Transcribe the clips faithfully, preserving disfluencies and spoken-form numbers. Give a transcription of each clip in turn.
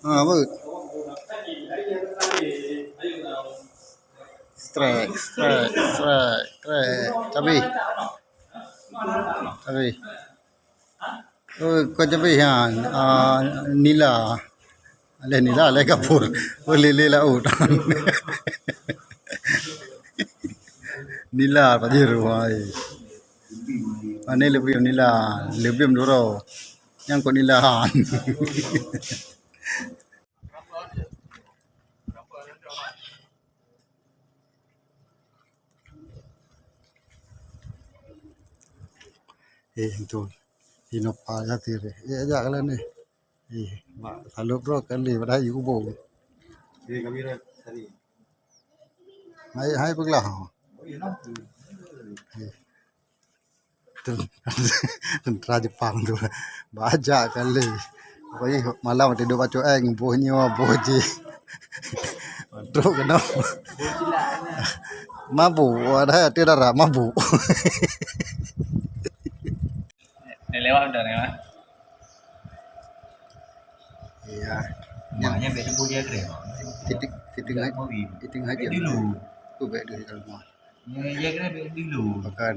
Ha, apa? Strike, strike, strike, strike. Cabe. Cabe. Oh, bukan cabe, ha. Ah, nila. Lé nila, lé kapur. Oh, lé, lé laôt. Nila, Pak Jiru, hai. Mana lebih nila, lebih mendorong. Nyang kok nila. Eh, tu. Inopa ya tire. Eh, ajak kalian ni. Eh, mak, salut bro, kali pada yuk bo. Eh, kami dah tadi. Hai, hai, peuglah. Eh. Ten-, tentara Jepang tu. Bajak kali. Pokoknya malam tidur baca eh, boh nyoe, boh jih. Trok kena. Mabuk, ada hati darah, mabuk. Dah lewat dah, lewat. Iya. Maknya bek dulu dia kena. Fitting, fitting aja. Fitting aja. Bek dulu. Tu bek dulu kalau mau. Ya, ya kena bek dulu. Bukan.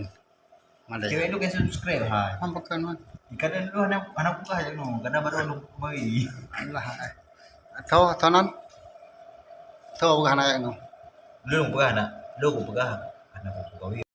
Malah. Cewek tu kan subscribe ha. Kan bukan, man. Kadang dulu anak, anak buka je tu. Kadang baru anak kembali. Alah. Tho, tho nan. Tho bukan anak tu. Lu peugah anak. Lu peugah anak buka.